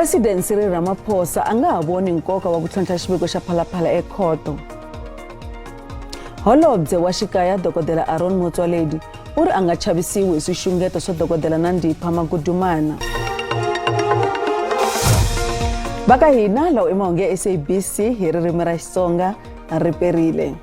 President Cyril Ramaphosa a nga ha voni nkoka wa ku tlhontlha xiviko xa Phalaphala ekhoto. Holobye wa xikaya Dokodela Aaron Motsoaledi u ri a nga chavisiwi hi swixungeto swa Dokodela Nandipha Magudumana. Va ka hina lawo i mahungu ya SABC hi ririmi ra Xitsonga ri perile.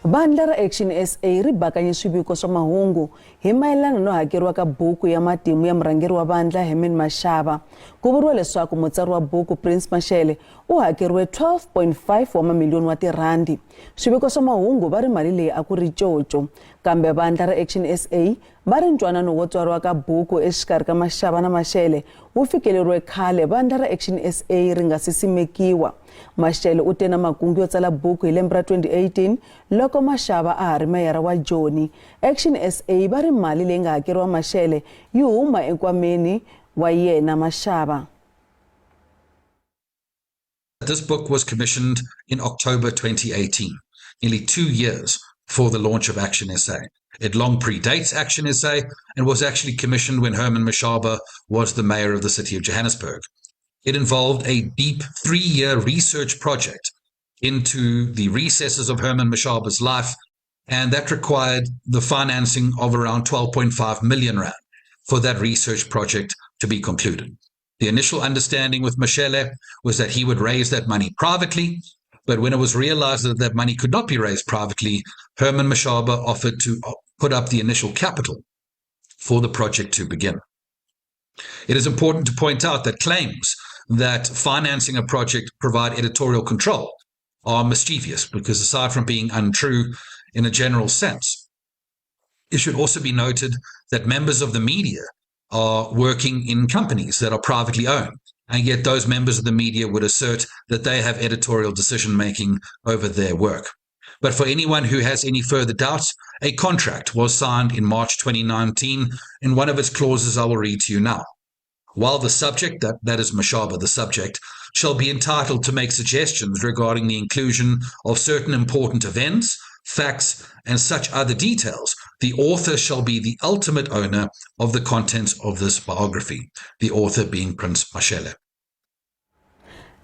Vandla ra Action SA ri bakanye swiviko swa mahungu hi mayelana no hakeriwa ka buku ya matimu ya murhangeri wa vandla Herman Mashaba. Ku vuriwa leswaku mutsari wa buku Prince Mashele u hakeriwe 12.5 wa mamiliyoni wa tirhandi. Swiviko swa mahungu va ri mali leyi a ku ri coco. Kambe vandla ra Action SA va ri ntwanano wo tswariwa ka buku exikarhi ka Mashaba na Mashele wu fikeleriwe khale vandla ra Action SA ri nga si simekiwa. Mashele u te na makungu yo tsala buku hi lembe ra 2018 loko Mashaba a ha ri meyara wa Joni. Action SA va ri mali leyi nga hakeriwa Mashele yi huma enkwameni wa yena Mashaba. This book was commissioned in October 2018, nearly 2 years before the launch of Action SA. It long predates Action SA and was actually commissioned when Herman Mashaba was the mayor of the city of Johannesburg. It involved a deep 3-year research project into the recesses of Herman Mashaba's life, and that required the financing of around 12.5 million rand for that research project to be concluded. The initial understanding with Mashele was that he would raise that money privately, but when it was realized that that money could not be raised privately, Herman Mashaba offered to put up the initial capital for the project to begin. It is important to point out that claims that financing a project provide editorial control are mischievous because, aside from being untrue in a general sense, it should also be noted that members of the media are working in companies that are privately owned. And yet, those members of the media would assert that they have editorial decision making over their work. But for anyone who has any further doubts, a contract was signed in March 2019. In one of its clauses, I will read to you now. While the subject, that is Mashaba, the subject, shall be entitled to make suggestions regarding the inclusion of certain important events, facts, and such other details, the author shall be the ultimate owner of the contents of this biography, the author being Prince Mashele.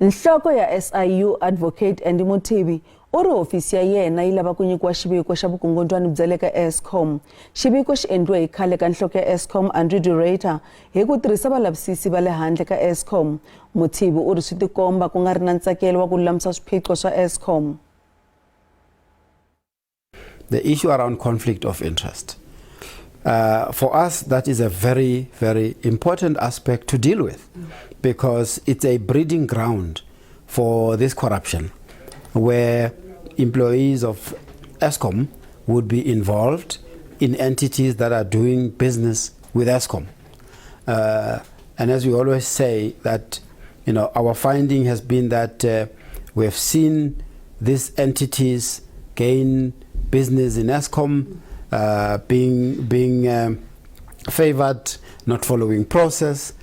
Nhloko ya SIU Advocate Andy Mothibi u ri hofisi ya yena yi lava ku nyikiwa xiviko xa vukungundzwani bya le ka Eskom. Xiviko xi endliwe hi khale ka nhloko ya Eskom Andre de Ruyter hi ku tirhisa valavisisi va le handle ka Eskom. Mothibi u ri swi tikomba ku nga ri na ntsakelo wa ku lulamisa swiphiqo swa Eskom. The issue around conflict of interest. For us, that is a very, very important aspect to deal with because it's a breeding ground for this corruption where employees of Eskom would be involved in entities that are doing business with Eskom. And as we always say that, our finding has been that we have seen these entities gain business in Eskom, being favored, not following process,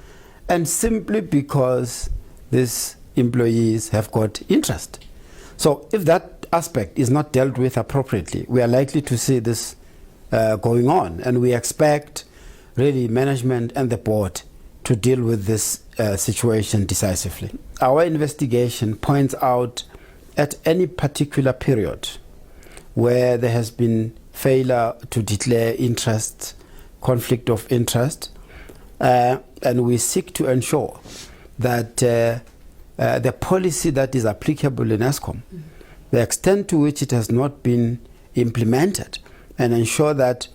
and simply because these employees have got interest. So if that aspect is not dealt with appropriately, we are likely to see this going on, and we expect really management and the board to deal with this situation decisively. Our investigation points out at any particular period where there has been failure to declare interest, conflict of interest, and we seek to ensure that the policy that is applicable in Eskom, the extent to which it has not been implemented, and ensure that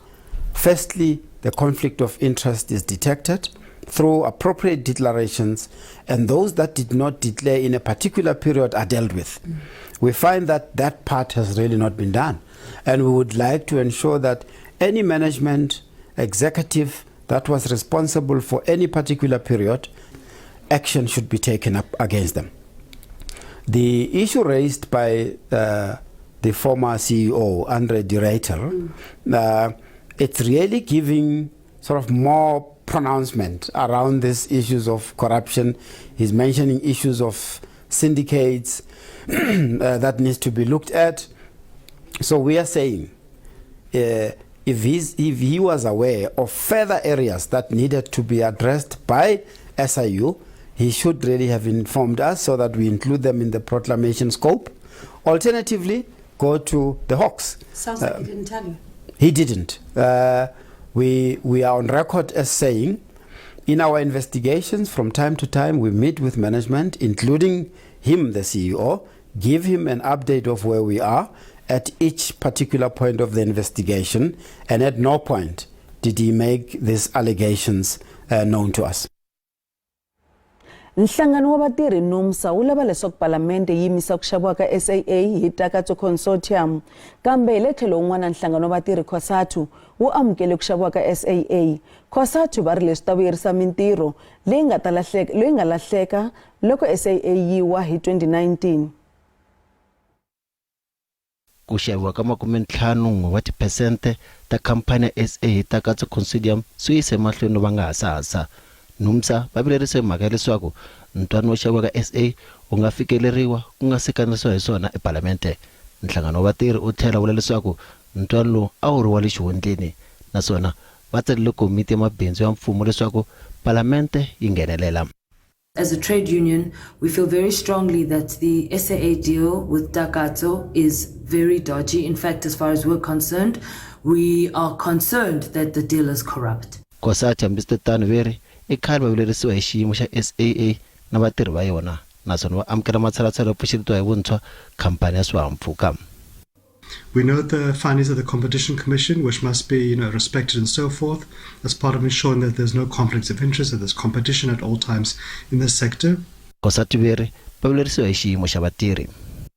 firstly the conflict of interest is detected through appropriate declarations, and those that did not declare in a particular period are dealt with. We find that that part has really not been done, and we would like to ensure that any management executive that was responsible for any particular period, action should be taken up against them. The issue raised by the former CEO, Andre de Ruyter, it's really giving sort of more pronouncement around these issues of corruption. He's mentioning issues of syndicates that needs to be looked at. So we are saying if he was aware of further areas that needed to be addressed by SIU, he should really have informed us so that we include them in the proclamation scope. Alternatively, go to the Hawks. Sounds like he didn't tell you. He didn't. We are on record as saying in our investigations from time to time we meet with management, including him, the CEO, give him an update of where we are at each particular point of the investigation, and at no point did he make these allegations known to us. Nhlangano wa vatirhi NUMSA wu lava leswaku palamende yi yimisa ku xaviwa ka SAA hi Takatso Consortium, kambe hi le tlhelo wun'wana nhlangano wa vatirhi COSATU wu amukele ku xaviwa ka SAA. COSATU va ri leswi ta vuyerisa mintirho leyi nga ta lahleka, leyi nga lahleka loko SAA yi wa hi 2019. Ku xaviwa ka 51 wa tiphesente ta khamphani ya SA hi Takatso Consortium swi yise emahlweni no va nga hasahasa. NUMSA va vilerise mhaka ya leswaku ntwanano wo xaviwa ka SA wu nga fikeleriwa ku nga si kandziyisiwa hi swona epalamente. Nhlangano wa vatirhi u tlhela vula leswaku ntwanano lowu a wu ri wa le xihundleni naswona va tsalele komiti ya mabindzu ya mfumo leswaku palamente yi nghenelela. As a trade union, we feel very strongly that the SAA deal with Takatso is very dodgy. In fact, as far as we're concerned, we are concerned that the deal is corrupt. COSATU hambiswiritano ve ri i khale va vilerisiwa hi xiyimo xa SAA na vatirhi va yona naswona va amukela matshalatshala yo pfuxetiwa hi vuntshwa khampani ya swihahampfhuka. We note the findings of the Competition Commission, which must be respected and so forth, as part of ensuring that there's no conflicts of interest, that there's competition at all times in this sector. COSATU ve ri va vilerisiwa hi xiyimo xa vatirhi.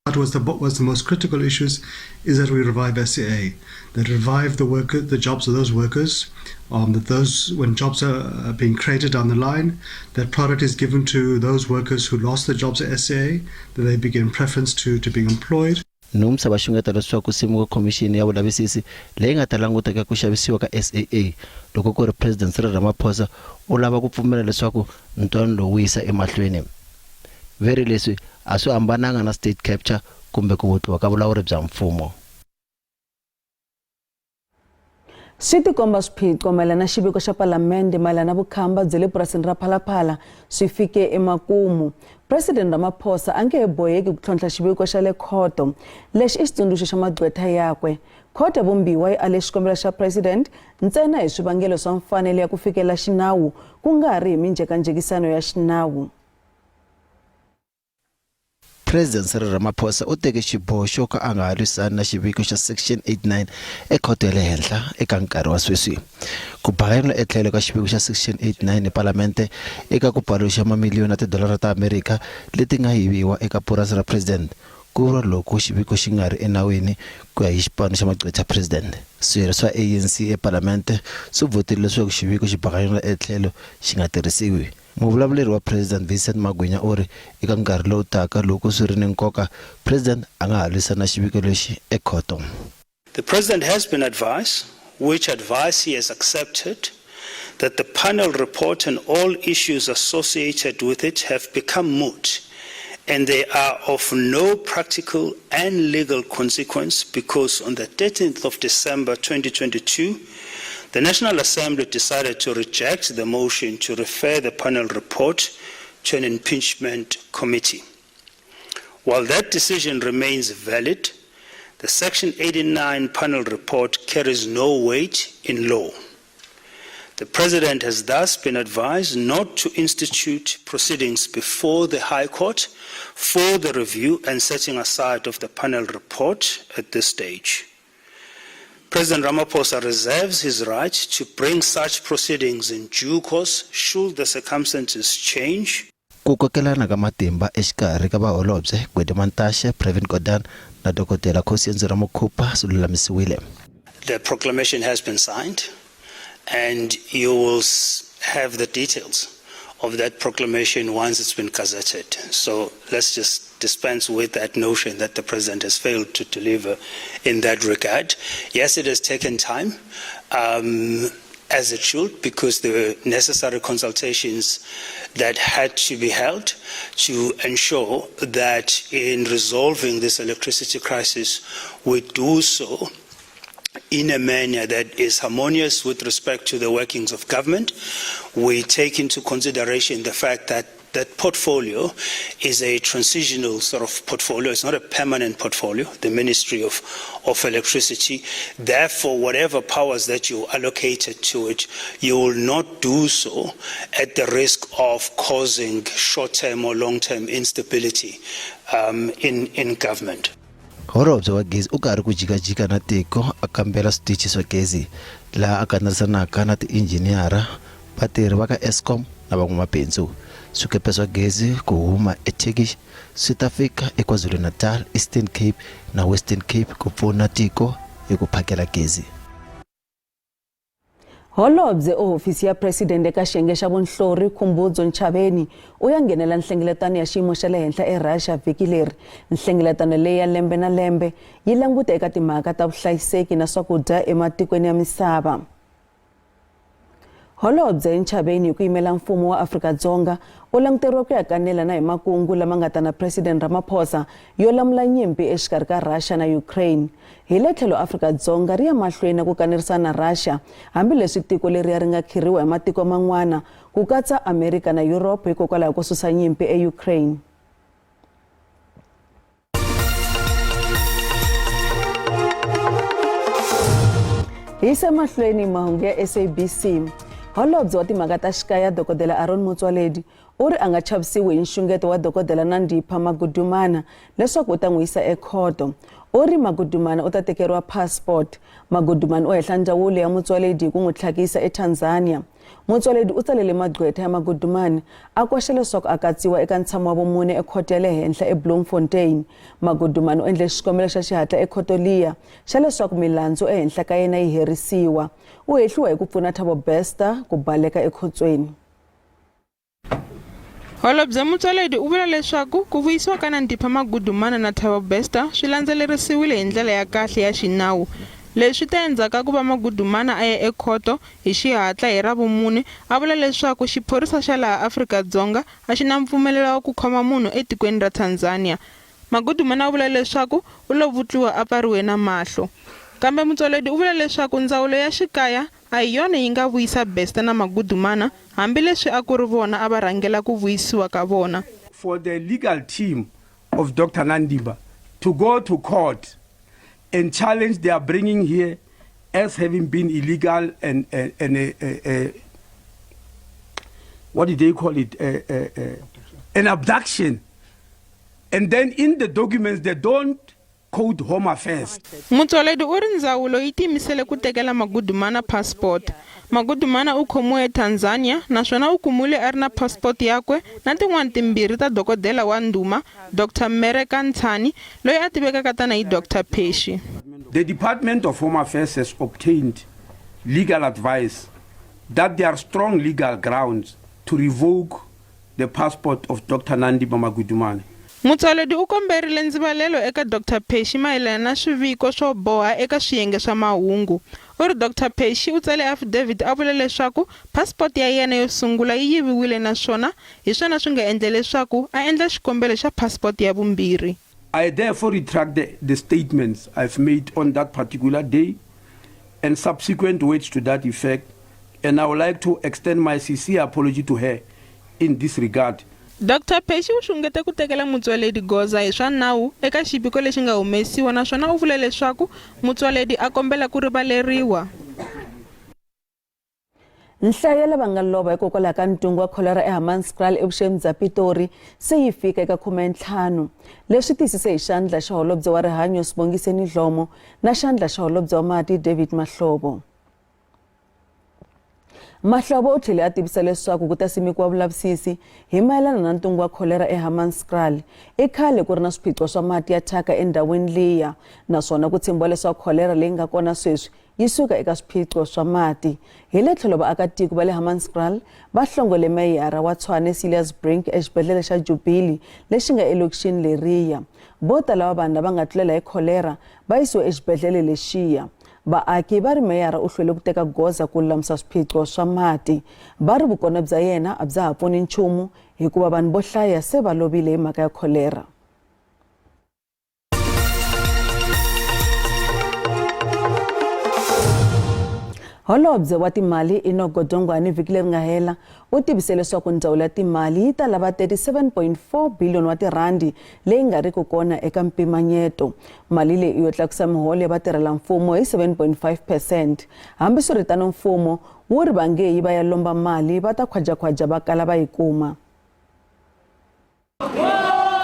What was the most critical issues is that we revive SAA, that revive the jobs of those workers, that those when jobs are being created down the line, that priority is given to those workers who lost their jobs at SAA, that they be given preference to being employed. NUMSA va xungeta leswaku ku simiwa khomixini ya vulavisisi leyi nga ta languteka ku xavisiwa ka SAA loko ku ri President Cyril Ramaphosa u lava ku pfumela leswaku ntwanano lowu wu yisa emahlweni. Ve ri leswi a swi hambananga na state capture kumbe ku vutliwa ka vulawuri bya mfumo. Swi tikomba swiphiqo mayelana na xiviko xa palamende mayelana na vukhamba bya le purasini ra Phalaphala swi fike emakumu. President Ramaphosa a nge he boheki ku tlhontlha xiviko xa le khoto. Lexi i xitsundzuxo xa magqwetha yakwe. Khoto ya vumbiwa yi ale xikombelo xa president ntsena hi swivangelo swa mfanelo ya ku fikela xinawu, ku nga ri hi minjhekanjhekisano ya xinawu. President Cyril Ramaphosa u teke xiboho xo ka a nga ha lwisani na xiviko xa Section 89 ekhoto ya le henhla eka nkarhi wa sweswi. Ku bakanyela etlhelo ka xiviko xa Section 89 epalamente eka ku paluxa mamiliyoni ya tidolara ta Amerika leti nga yiviwa eka purasi ra president ku vuriwa loko xiviko xi nga ri enawini ku ya hi xipano xa magqwetha president. Swirho swa ANC epalamente swi vhotile leswaku xiviko xi bakanyela etlhelo xi nga tirhisiwi. Muvulavuleri wa President Vincent Magwinya u ri eka nkarhi lowu taka loko swi ri ni nkoka president a nga ha lwisana na xiviko lexi ekhoto. The President has been advised, which advice he has accepted, that the panel report and all issues associated with it have become moot and they are of no practical and legal consequence because on the 13th of December 2022, the National Assembly decided to reject the motion to refer the panel report to an impeachment committee. While that decision remains valid, the Section 89 panel report carries no weight in law. The President has thus been advised not to institute proceedings before the High Court for the review and setting aside of the panel report at this stage. President Ramaphosa reserves his right to bring such proceedings in due course should the circumstances change. Ku kokelana ka matimba exikarhi ka vaholobye Gwede Mantashe, Pravin Gordhan na Dokodela Kgosientsho Ramokgopa swi lulamisiwile. The proclamation has been signed, and you will have the details of that proclamation once it's been gazetted. So let's just dispense with that notion that the president has failed to deliver in that regard. Yes, it has taken time, as it should, because there were necessary consultations that had to be held to ensure that in resolving this electricity crisis, we do so In a manner that is harmonious with respect to the workings of government. We take into consideration the fact that that portfolio is a transitional sort of portfolio. It's not a permanent portfolio, the Ministry of Electricity. Therefore, whatever powers that you allocated to it, you will not do so at the risk of causing short-term or long-term instability in government. Holobye wa gezi u karhi ku jikajika na tiko a kambela switichi swa gezi laha a kanerisanaka na tiinjhiniyara, vatirhi va ka Eskom na van'wamabindzu. Swikepe swa gezi ku huma eTurkish swi ta fika eKwaZulu-Natal, Eastern Cape na Western Cape ku pfuna tiko hi ku phakela gezi. Holobye ehofisi ya presidente eka xiyenge xa vunhlori, Khumbudzo Ntshavheni, u ya nghenela nhlengeletano ya xiyimo xa le henhla eRussia vhiki leri. Nhlengeletano leyi ya lembe na lembe yi languta eka timhaka ta vuhlayiseki na swakudya ematikweni ya misava. Holobye Ntshavheni, hi ku yimela mfumo wa Afrika-Dzonga, u languteriwa ku ya kanela na hi makungu lama nga ta na President Ramaphosa yo lamula nyimpi exikarhi ka Russia na Ukraine. Hi le tlhelo, Afrika-Dzonga ri ya mahlweni na ku kanerisana na Russia, hambileswi tiko leriya ri nga khiriwa hi matiko man'wana, ku katsa Amerika na Europe, hikokwalaho ko susa nyimpi eUkraine. Hi yisa mahlweni mahungu ya SABC. Holobye wa timhaka ta xikaya, Dokodela Aaron Motsoaledi, u ri a nga chavisiwi hi nxungeto wa Dokodela Nandipha Magudumana leswaku u ta n'wi yisa ekhoto. U ri Magudumana u ta tekeriwa passport. Magudumana u hehla ndzawulo ya Motsoaledi hi ku n'wi tlhakisa eTanzania. Motsoaledi u tsalele magqwetha ya Magudumane a koxa leswaku a katsiwa eka ntshamo wa vumune ekhoto ya le henhla eBloemfontein. Magudumane u endle xikombelo xa xihatla ekhoto liya xa leswaku milandzu ehenhla ka yena yi herisiwa. U hehliwa hi ku pfuna Thabo Bester ku baleka ekhotsweni. Holobye Motsoaledi u vula leswaku ku vuyisiwa ka Nandipha Magudumana na Thabo Bester swi landzelerisiwile hi ndlela ya kahle ya xinawu. Leswi swi ta endzhaku ku va Magudumana a ya ekhoto hi xihatla hi Ravumune, a vula leswaku xiphorisa xa laha Afrika-Dzonga a xi na mpfumelelo wa ku khoma munhu etikweni ra Tanzania. Magudumana u vula leswaku u lo vutliwa a pfariwe na mahlo. Kambe Motsoaledi u vula leswaku ndzawulo ya xikaya a hi yona yi nga vuyisa Bester na Magudumana, hambileswi a ku ri vona a va rhangela ku vuyisiwa ka vona. For the legal team of Dr. Nandipha to go to court and challenge their bringing here as having been illegal and what did they call it? An abduction. And then in the documents, they don't quote Home Affairs. Motsoaledi u ri ndzawulo yi tiyimisele ku tekela Magudumana passport. Magudumana u khomiwe eTanzania naswona u kumiwile a ri na passport yakwe na tin'wana timbirhi ta dokodela wa ndhuma, Dr Mmereka Ntshani, loyi a tivekaka tanihi Dr Pheshi. The Department of Home Affairs has obtained legal advice that there are strong legal grounds to revoke the passport of Dr. Nandipha Magudumane. Motsoaledi u komberile ndzivalelo eka Dr Pheshi mayelana na swiviko swo boha eka swiyenge swa mahungu. U ri Dr Pheshi u tsale affidavit a vula leswaku passport ya yena yo sungula yi yiviwile, naswona hi swona swi nga endla leswaku a endla xikombelo xa passport ya vumbirhi. I therefore retract the statements I've made on that particular day and subsequent words to that effect, and I would like to extend my sincere apology to her in this regard. Dr Pheshi u xungete ku tekela Motsoaledi goza hi swa nawu eka xiviko lexi nga humesiwa, naswona u vule leswaku Motsoaledi a kombela ku rivaleriwa. Nhlayo ya lava nga lova hikokwalaho ka ntungu wa kholera eHammanskraal evuxeni bya Pitori se yi fika eka 15. Leswi tiyisise hi xandla xa holobye wa rihanyo, Sibongiseni Dhlomo, na xandla xa holobye wa mati, David Mahlobo. Mahlobo u tlhele a tivisa leswaku ku ta simekiwa vulavisisi hi mayelana na ntungu wa kholera eHammanskraal. I khale ku ri na swiphiqo swa mati ya thyaka endhawini liya, naswona ku tshembiwa leswaku kholera leyi nga kona sweswi yi suka eka swiphiqo swa mati. Hi le tlhelo, vaakatiko va le Hammanskraal va hlongole meyara wa Tshwane, Cilliers Brink, exibedhlele xa Jubilee lexi nga elokixini leriya. Vo tala va vanhu lava nga tlulela hi kholera va yisiwe exibedhlele lexiya. Vaaki va ri meyara u hlwele ku teka goza ku lulamisa swiphiqo swa mati. Va ri vukona bya yena a bya ha pfuni nchumu hikuva vanhu vo hlaya se va lovile hi mhaka ya kholera. Holobye wa timali Enoch Godongwane vhiki leri nga hela u tivise leswaku ndzawulo ya timali yi ta lava 37.4 billion wa tirhandi leyi nga riki kona eka mpimanyeto. Mali leyi i yo tlakusa miholo ya vatirhelamfumo hi 7.5 percent. Hambiswiritano mfumo wu ri va nge yi va ya lomba mali va ta khwajakhwaja va kala va yi kuma.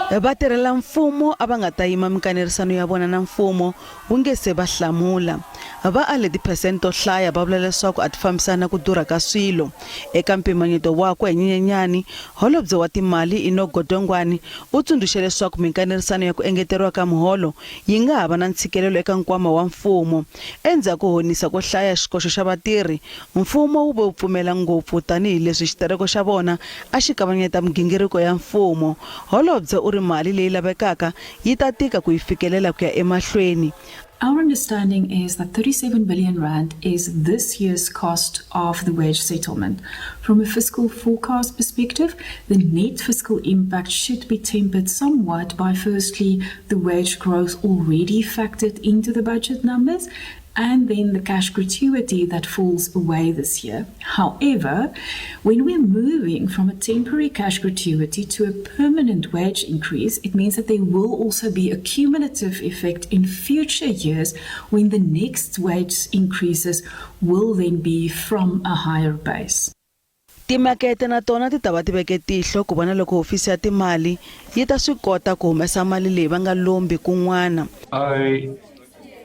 Vatirhela-mfumo a va nga ta yima minkanerisano ya vona na mfumo wu nge se va hlamula. Va ale tiphesente to hlaya va vula leswaku a ti fambisani na ku durha ka swilo. Eka mpimanyeto wakwe hi Nyenyenyani, Holobye wa Timali Enoch Godongwane u tsundzuxe leswaku minkanerisano ya ku engeteriwa ka miholo yi nga ha va na ntshikelelo eka nkwama wa mfumo. Endzhaku ko honisa ko hlaya xikoxo xa vatirhi, Mfumo wu ve wu pfumela ngopfu tanihi leswi xitereko xa vona a xi kavanyeta migingiriko ya mfumo. Holobye u ri mali leyi lavekaka yi ta tika ku yi fikelela ku ya emahlweni. Our understanding is that 37 billion rand is this year's cost of the wage settlement. From a fiscal forecast perspective, the net fiscal impact should be tempered somewhat by firstly the wage growth already factored into the budget numbers and then the cash gratuity that falls away this year. However, when we're moving from a temporary cash gratuity to a permanent wage increase, it means that there will also be a cumulative effect in future years when the next wage increases will then be from a higher base. Timakete na tona ti ta va ti veke tihlo ku vona loko hofisi ya timali yi ta swi kota ku humesa mali leyi va nga lombi kun'wana. I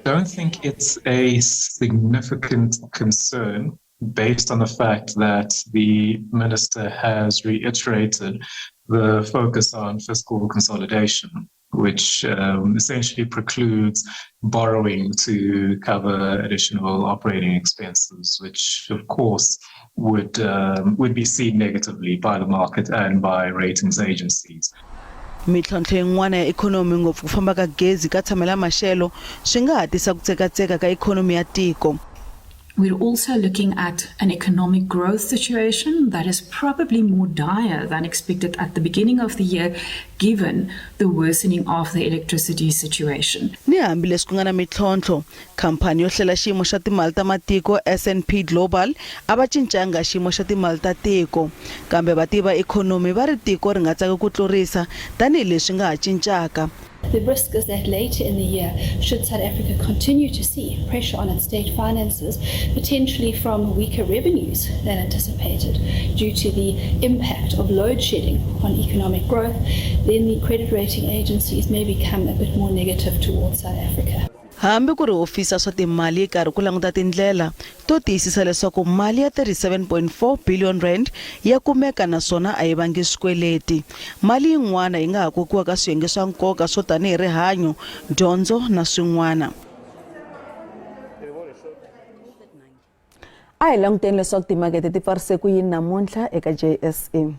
don't think it's a significant concern based on the fact that the minister has reiterated the focus on fiscal consolidation, which essentially precludes borrowing to cover additional operating expenses, which of course would be seen negatively by the market and by ratings agencies. Mintlhontlho yin'wana ya ikhonomi, ngopfu ku famba ka gezi ka tshamela maxelo, swi nga ha tisa ku tsekatseka ka ikhonomi ya tiko. We're also looking at an economic growth situation that is probably more dire than expected at the beginning of the year, given the worsening of the electricity situation. Ni hambileswi ku nga na mintlhontlho, khamphani yo hlela xiyimo xa timali ta matiko S&P Global a va cincanga xiyimo xa timali ta tiko. Kambe vativi va ikhonomi va ri tiko ri nga tsaki ku tlurisa tanihileswi nga ha cincaka. The risk is that later in the year, should South Africa continue to see pressure on its state finances, potentially from weaker revenues than anticipated due to the impact of load shedding on economic growth, then the credit rating agencies may become a bit more negative towards South Africa. Hambi ku ri hofisi ya swa timali yi karhi ku languta tindlela to tiyisisa leswaku mali ya 37.4 billion rand ya kumeka naswona a yi vangi swikweleti. Mali yin'wana yi nga ha kokiwa ka swiyenge swa nkoka swo tanihi rihanyo, dyondzo na swin'wana. A hi languteni leswaku timakete ti pfarise ku yini namuntlha eka JSE.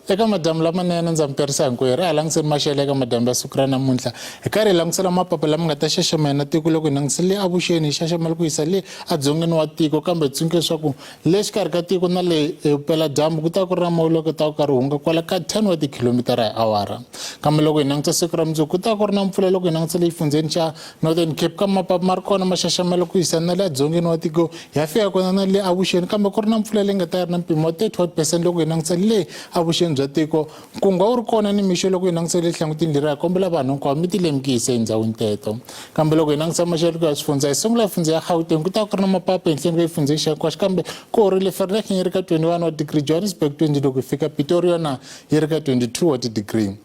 Eka madyambu lamanene ndza mi twarisa hinkwerhu a hi langutiseni maxelo eka madyambu ya siku ra namuntlha hi karhi hi langutisela mapapa lama nga ta xaxamela na tiko loko hi langutisele le avuxeni hi xaxamela ku yisa le edzongeni wa tiko kambe hi tsundzuka leswaku le xikarhi ka tiko na le vupeladyambu ku ta ku ri na moya lowu ta ku karhi hunga kwala ka 10 wa tikhilomitara hi awara kambe loko hi langutisa siku ra mundzuku ku ta ku ri na mpfula loko hi langutisa le xifundzheni xa Northern Cape kambe mapapa ma ri kona ma xaxamela ku yisa na le edzongeni wa tiko ya fika kona na le avuxeni kambe ku ri na mpfula leyi nga ta yi ri na mpimo wa 31 percent loko hi langutisa le avuxeni bya tiko nkunga wu ri kona ni mixo loko hi langutisa le hlangutini leri hi kombela vanhu hinkwavo mi ti lemukise endhawini teto kambe loko hi langutisa maxelo ku ya swifundza hi sungula fundza ya Gauteng ku ta ku ri na mapapa ehenhleni ka xifundza xa hinkwaxo kambe ku horile Vereeniging yi ri ka 21 wa degree Johannesburg 20 loko hi fika Pretoria yona yi ri ka 22 wa ti-degree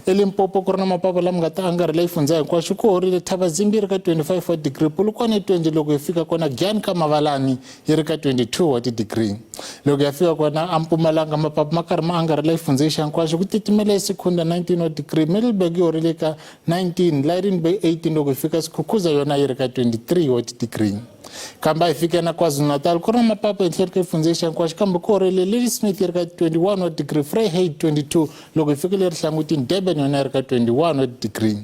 eLimpopo ku ri na mapapa lama nga ta angarhela xifundza hinkwaxo ku horile Thabazimbi yi ri ka 25 wa degree Polokwane 20 loko hi fika kona Giyani ka Mavalani yi ri ka 22 wa ti-degree loko ya fika kona eMpumalanga mapapa ma karhi ma angarhela xifundza xa hinkwaxo ku titimela eSecunda 19 wa degree Middelburg yi horile ka 19 Lydenburg 18 loko hi fika Skukuza yona yi ri ka 23 wa ti-degree. Kambe a hi fike na KwaZulu-Natal ku ri na mapapa ehenhleni ka xifundzha xa hinkwaxo kambe ku horile Ladysmith yi ri ka 21 wa degree, Vryheid 22 loko hi fike le rihlangutini Durban yona yi ri ka 21 wa degree.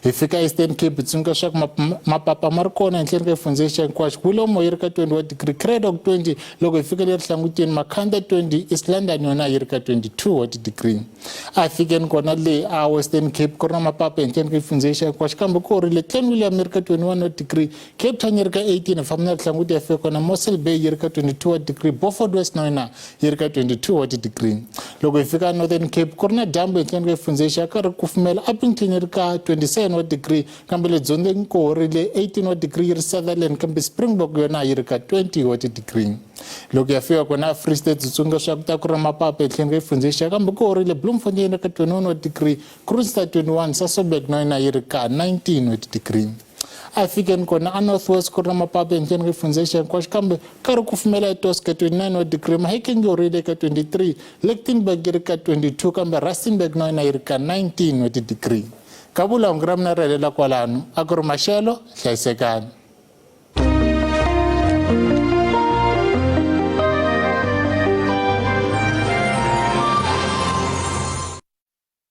Hi fika Eastern Cape hi tsundzuka leswaku mapapa ma ri kona ehenhleni ka xifundzha xa hinkwaxo Willowmore yi ri ka 20 wa degree, Cradock 20 loko hi fike le rihlangutini Makhanda 20, East London yona yi ri ka 22 wa degree. A hi fikeni kona le a Western Cape ku ri na mapapa ehenhleni ka xifundzha xa hinkwaxo kambe ku horile Clan William yi ri ka 21 wa degree, Cape Town yi ri ka 18 hi famba na rihlanguti ya fika kona Mossel Bay yi ri ka 22 wa degree Beaufort West na yona yi ri ka 22 wa ti-degree loko hi fika Northern Cape ku ri na dyambu ehenhleni ka xifundzha xa ka ri kufumela Upington yi ri ka 27 wa degree kambe le dzongeni ku horile 18 wa degree yi ri Sutherland kambe Springbok yona yi ri ka 20 wa ti-degree loko ya fika kona Free State tsundzuka swa ku ta ku ri mapapa ehenhleni ka xifundzha xa kambe ku horile Bloemfontein yi ri ka 21 wa degree Kroonstad 21 Sasolburg na yona yi ri ka 19 wa ti-degree a hi fikeni kona a North West ku ri na mapapa ehenhleni ka xifundzha xa hinkwaxo kambe ka ri kufumela eToska 29 wa degree Mahikeng yi horile eka 23 Lichtenburg yi ri ka 22 kambe Rustenburg na yona yi ri ka 19 wa ti-degree kavula hungu ra mina ri helela kwalano a ku ri maxelo hlayisekani.